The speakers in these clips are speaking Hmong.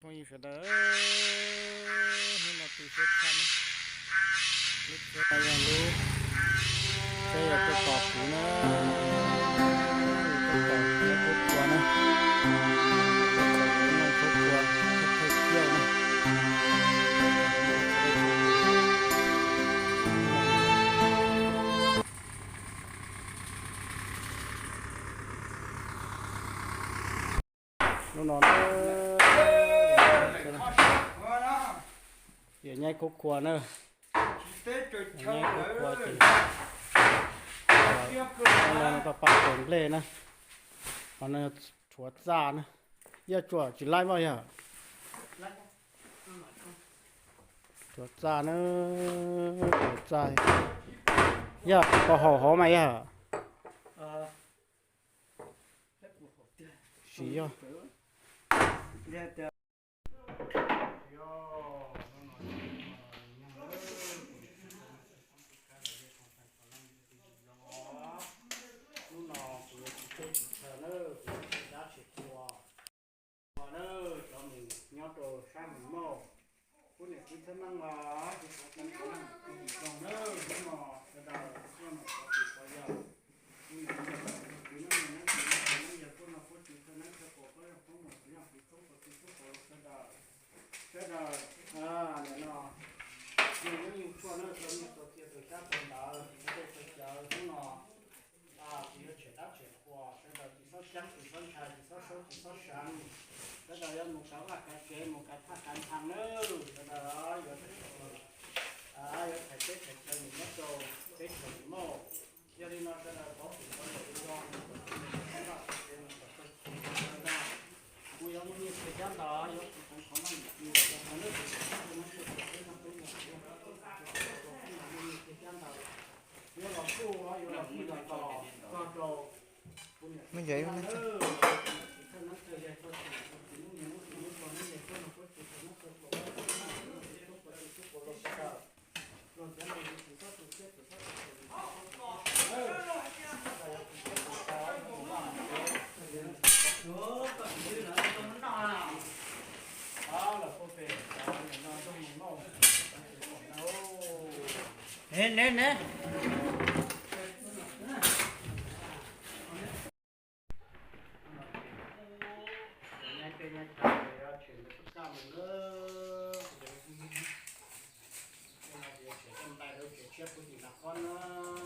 Phooj ywg sawv daws, hnub no tu siab tshaj na, lub tsheb no yog lub tsheb yog tuaj tos kuv na, tuaj tos nyob Khuab Kua na, nyob Khuab Kua, thawj kiag na. Hnub no ces nyob Khuab Kua na, nyob Khuab Kua ces paj pawg nplej na, ho no rhuav txaj na, yog tsuam tsis laib maj yog rhuav txaj na, rhuav txaj yog pov haum hauv mas yog. Tsis yog. Hnub no kuv yuav tsis teb tsis chaw na, kuv yuav tshem dab tshem qhua. Ua na, cov mus nyob rau sab mus mauj, kuv niam txiv txhab meej los tsis tau teb qhov no kuv yim zoo na, hnub no sawv daws tuaj no qhov twg qhov yog, kuv yim zoo na, kuv yog kuv yog kuv no kuv tsis txhab neeb txhab qhua, kuv yog kuv mus kuv yog kuv txhoob kuv txhoob kuv los sawv daws, sawv daws, nim no yug lub yug tshuaj na, tau nyiaj tau txiaj tau xyab tau ntawv, tsis tau tej tau cawv hnub no. Tsis yuav tshem dab tshem qhua, sawv daws tsis txhob ceeb tsis txhob ntshai tsis txhob saub tsis txhob seev. Sawv daws yuav mus kav vaj kav tsev mus kav thaj kav nthang nawb, sawv daws yuav, yuav thaiv teb thaiv chaw mus nyob rau teb chaws mus mauj. Yog li no sawv daws pov hwm pov lawm li no, kuv yuav muaj nyiaj txiag cab ntawd yuav kuv teev qhov no mus, kuv yuav muaj nyiaj txiag cab ntawd yuav los kuj yuav los kuj los tos txog rau kuv niam kuv txiv na, kuv niam kuv txiv thawj neeb thawj yaig txog txim, kuv txiv muab nyiaj muab txiv muab txog neeb yaig txog no kuv txiv thawj neeb thawj qhua, kuv txiv txhoob kuv txiv txhoob kuv los sawv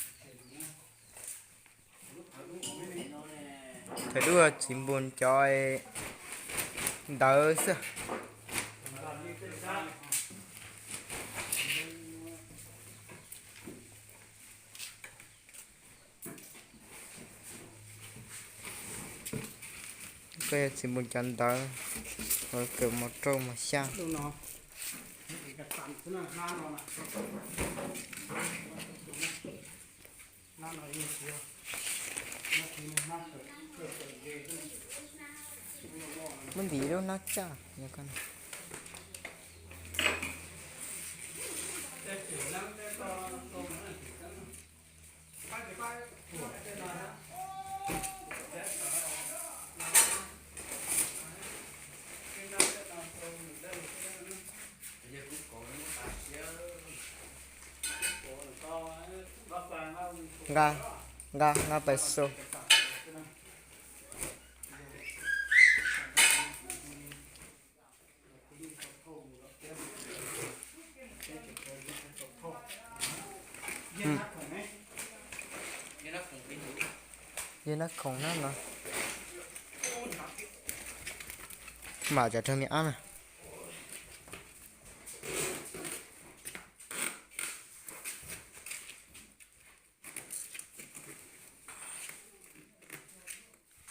daws. Thaum ub txiv npus cov ntawv xwb. Koj yog txiv npus cov ntawv, kawm mos rau mos xya. Muab ntim lub hnab tsaj yog koj. Nqa, nqa, nqa pais xu. Yog nab khoom na no. Mam cov rau me ab na.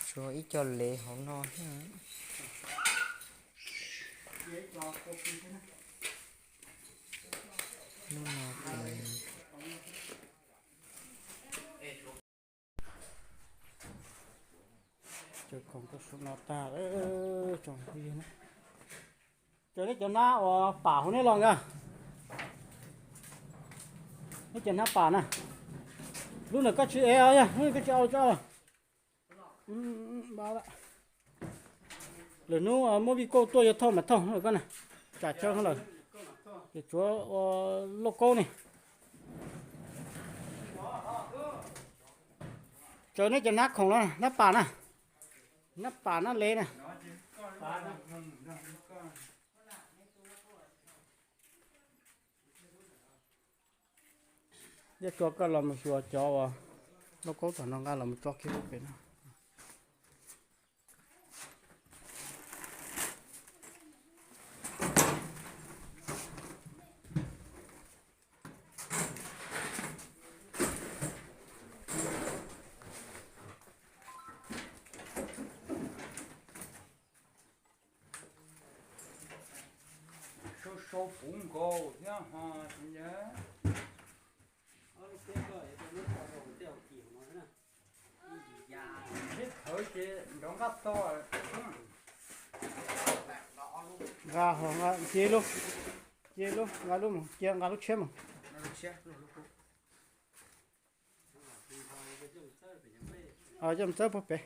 Tshuav ib co lev hauv no thiab. Hnub no ces cov khoom rau saum no tag, tsoom phooj ywg na. Cov, neb cov hnab uas pam hauv neb los nkawd. Neb cov hnab pam na. Lub no koj tsis ev os, yog lub no koj tsis au tso. Lwm hnub muab vij kauj tuaj yuav thauj mas thauj koj na. Tsam tsawg lawm, ces tsuav ua lauj kaub ne. Tsaws neb cov hnab khoom los, hnab pas na, hnab pas hnab lev na. Yog tso koj los mus xyuas cov uas lauj kaub tom no nqa los mus tso kiag pem no. Sau sau puv nkaus thiab ho. Nqa ho nqa cia lub, cia lub, nqa lub mus, cia nqa lub tshiab mus. Coj mus txawb puag pem.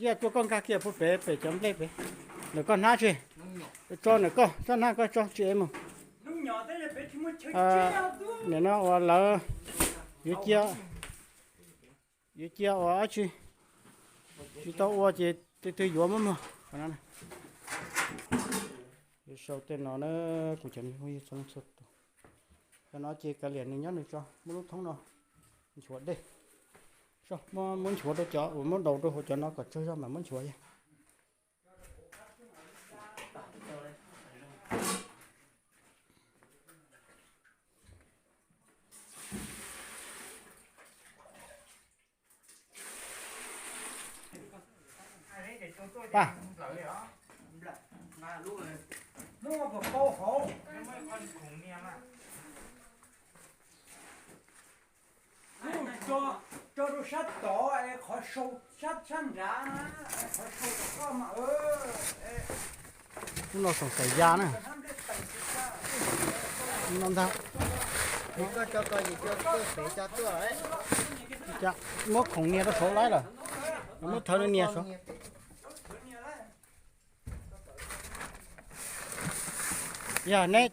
Yog tuaj koj nkag kiag puag pem, pem cov nplej pem. Ntawm koj hnab tsis tso, ntawm koj tsob hnab koj tso tsis ev mus. Nim no uas lawv yuav cia, yuav cia uas dab tsi tsis tau ua ces tej twg yuav muab muag. Yuav sau tej no na, kuv cov me phooj ywg txhua leej txhua tus. Cov no ces kav liam nws nyob nws tso, muab lub thoob no nchuav dej. Muab nchuav rau cov uas muab daus rau hauv cov no kom tsawg zog mas muab nchuav yog. Tso rau sab tod, qhov sau sab, sab nrad na, qhov sau tom koj mas. Ub, no xoom xaim ya na. No ntag. Muab khoom nias rau saud lawm, muab thawv nias saud. Yog neb